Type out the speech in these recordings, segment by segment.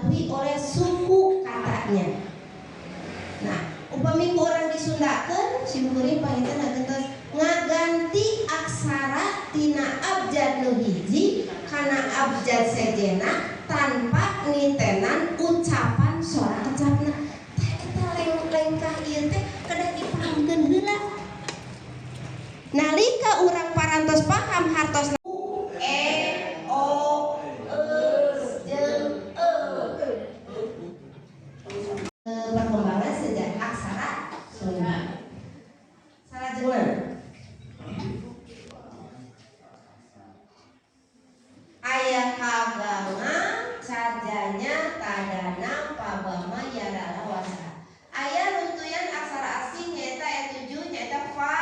dipengaruhi oleh suku katanya. Nah, upami ku urang disundakeun, simkuring panginten agentos ngaganti aksara tina abjad nu hiji kana abjad sejena tanpa nitenan ucapan suara kecapna. Tah, eta lengkah ieu teh kedah dipahamkeun heula. Nalika urang parantos paham hartos U, E, O, E, jeung E. Perkembangan sejak aksara Sunda. Salajengna aya kaganga, cajanya, tadana, pabama, yarala, wasa. Aya runtuyan aksara asing nyaeta aya 7, nyaeta fa,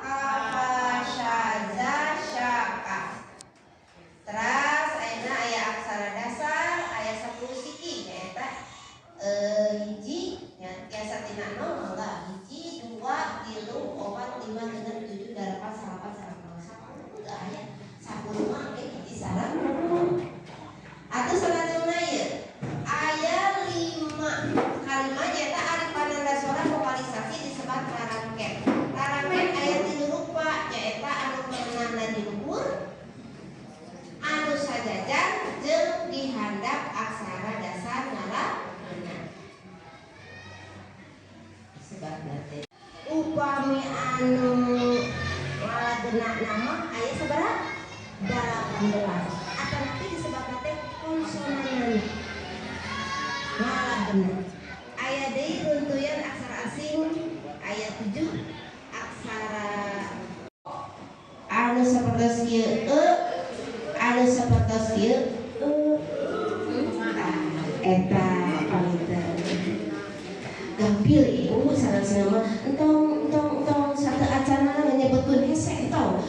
kafa, syaza, syaka. Teras ayeuna aya aksara dasar aya 10 siki, nyaeta hiji nya tiasa tina 0, mangga hiji, dua, tilu, opat, lima, genep, tujuh, dalapan, salapan, salapan, 10 teu aya. 10 mah engke hiji sareng. Atuh salajengna ieu aya 5 kalima, nyaeta ari pananda sora vokalisasi disebat rarangken. Rarangken aya tilu rupa, nyaeta anu meunahna di luhur, anu sajajar, jeung dihandap aksara dasar ngalagena. Sebabna teh upami anu ngalagena nama aya sabaraha? 18. Atau nanti disebabna teh konsonan ngalagena. Aya deui runtuyan aksara asing aya 7, aksara anu sapertos ieu e, anu sapertos ieu e. Tah, eta panginten gampil, Ibu sareng mah entong entong entong satu acana menyebutkeun hese, entong.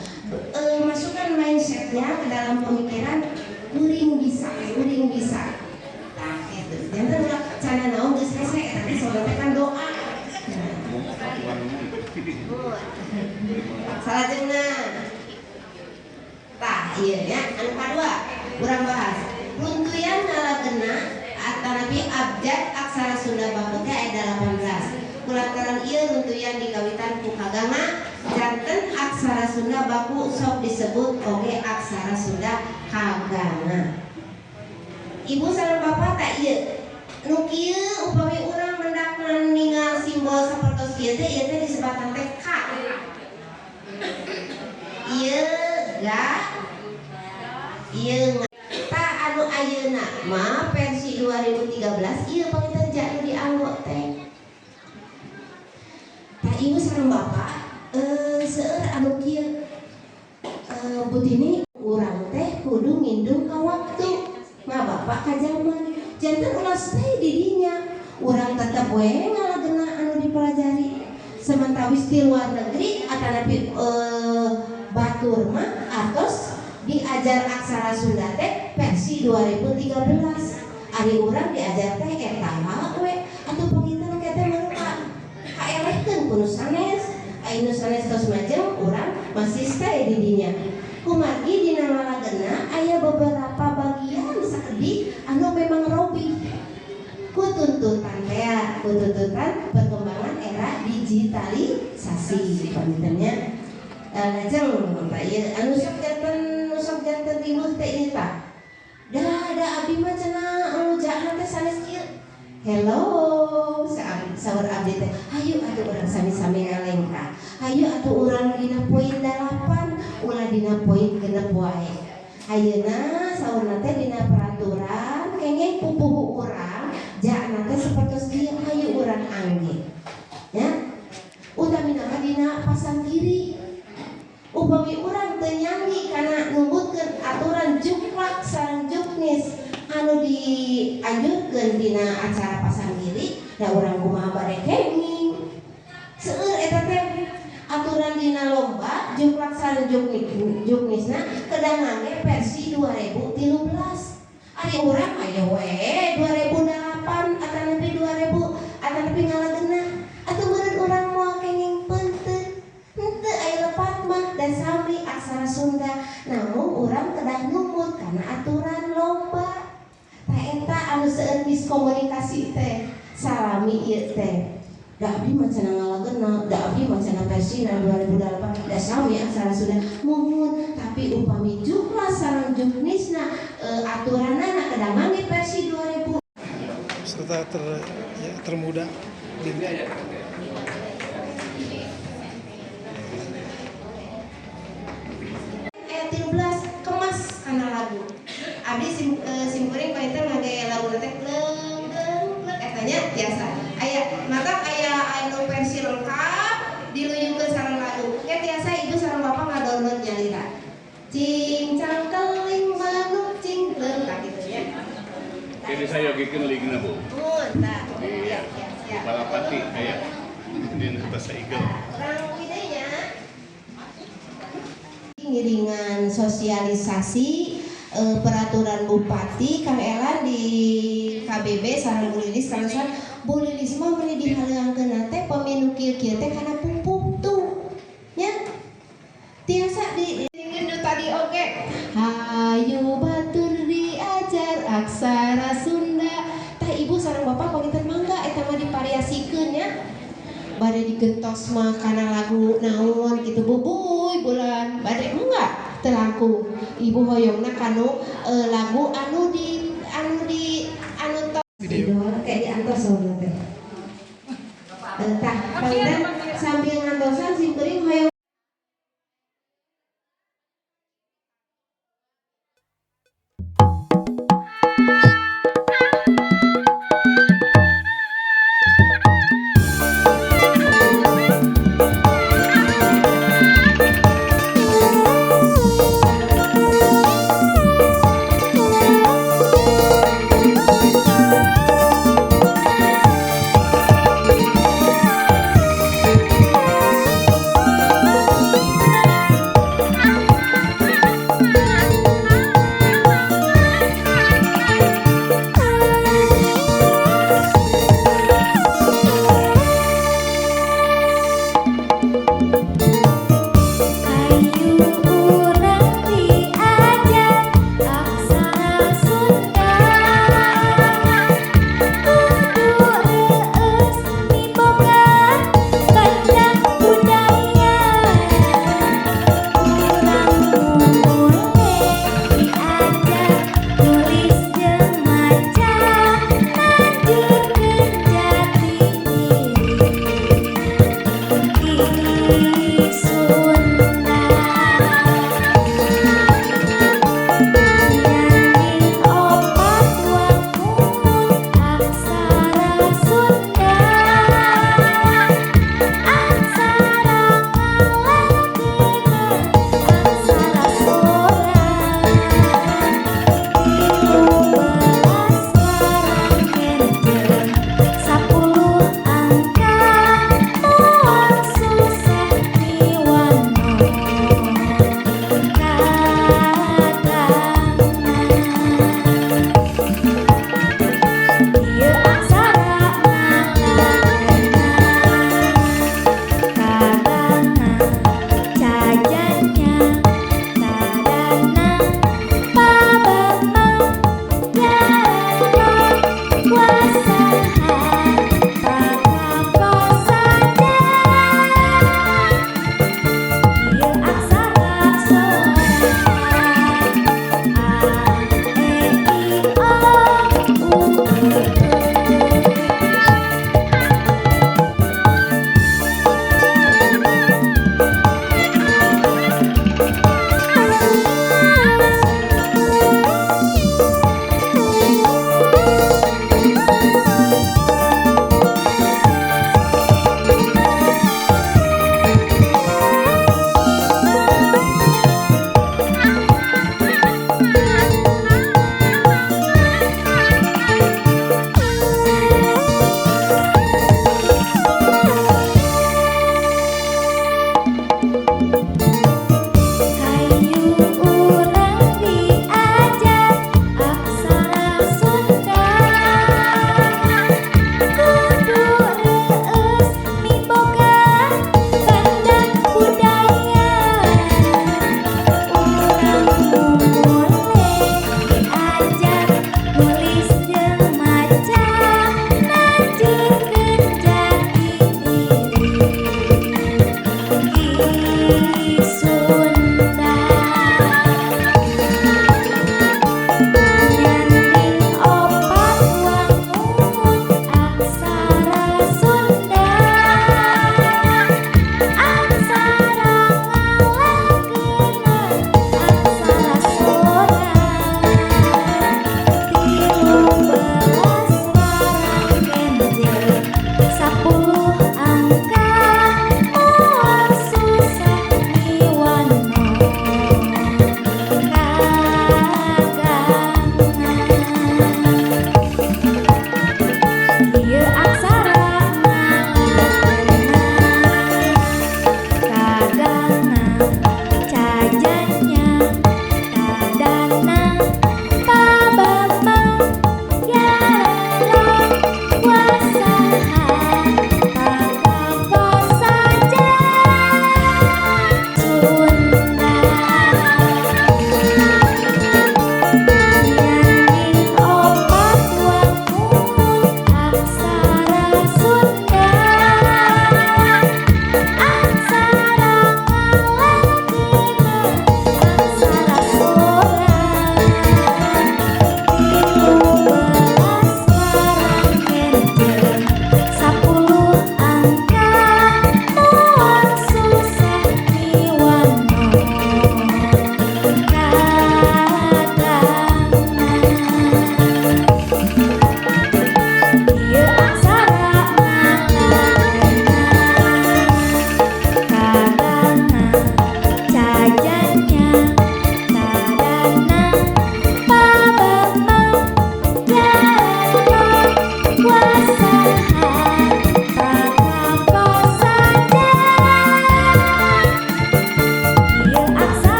Masukkan mindsetnya ke dalam pemikiran, kuring bisa, kuring bisa. Tah, gitu. Jangan ulah cana naon geus hese eta teh, soalnya kan doa. Nah, salajengna tah ieu nya anu kadua urang bahas runtuyan ngalagena atanapi abjad aksara Sunda baku teh aya 18. Kulantaran ieu runtuyan dikawitan ku kaganga, janten aksara Sunda baku sok disebut oge aksara Sunda kaganga. Ibu sareng bapak, tah ieu nu kieu, upami urang mendak ningal simbol sapertos kieu teh, ieu teh disebatan teh K. Ieu ga, ieu nga. Tah, anu ayeuna mah versi 2013 ieu panginten ja nu dianggo teh. Tah, ibu sareng bapak, seueur anu kieu, butini urang teh kudu ngindung ka waktu mah, bapak, ka zaman. Janten ulah stay di dinya, urang tetep we ngalagena anu dipelajari. Sementawis di luar negeri atanapi batur mah atos diajar aksara Sunda teh versi 2013, ari urang diajar teh eta we. Atuh panginten teh mah ka kaelehkeun ku nu sanes. Aya nu sanes tos majeng, urang masih stay di dinya. Kumargi dina ngalagena aya beberapa bagian sakedik anu memang robih ku tuntutan teh, ku tuntutan perkembangan era digitalisasi panginten nya. Lajeng tah ieu anu sok janten riweuh teh ieu. Tah, da abdi mah cenah anu jana teh sanes kieu. Hello, saur abdi teh, hayu atuh urang sami-sami ngalengkah, hayu atuh urang dina poin 8, ulah dina poin 6 wae. Ayeuna saurna teh dina peraturan kenging pupuhu urang jana teh sapertos kieu, hayu urang angge ya, utamina mah dina pasang kiri. Upami urang teu nyanggi kana numutkeun aturan juklak sareng juknis anu dianjurkeun dina acara pasang kiri, da urang kumaha bade kenging? Seueur eta teh aturan dina lomba juklak sareng juknisna kedah ngangge versi 2013, ari urang aya we 2008 atanapi 2000 atanapi ngalagena. Atuh meureun urang moal kenging peunteun? Henteu, aya lepat mah dan sami aksara Sunda, namun urang kedah numut kana aturan lomba. Tah, eta anu seueur. Miskomunikasi teh salami ieu teh. Da abdi mah cenah ngalagena, da abdi mah cenah versina 2008, da sami aksara Sunda. Muhun, tapi upami jumlah sareng juknisna aturanana kedah ngangge versi 2000. Peserta ya, termuda di Ayat 13 kemas kana lagu. Abdi simkuring panginten ngangge lagu teh leung leung leung eta nya biasa. Aya mata aya anu versi lengkap diluyungkeun sareng lagu. Ke tiasa ibu sareng bapak ngadownload nyalira. Cing cangkeling manuk cingkleung, tah kitu nya. Jadi saya yogikeun linkna, Bu. Mun tah. Iya. Siap, siap, siap. Balapati aya di atas Eagle. Urang nya ngiringan sosialisasi peraturan bupati Kang Elan di KBB sareng Bu Lilis. Kaleresan Bu Lilis mah meuni dihaleuangkeun teh pami nu kieu-kieu teh kana pupuk tuh nya tiasa di nu tadi oge, hayu batur diajar aksara Sunda. Tah, ibu sareng bapak panginten mangga eta mah divariasikeun nya, bade digentos mah kana lagu naon gitu, bubuy bulan bade enggak telangkung ibu hoyongna kanu lagu anu di anu Video. Idol.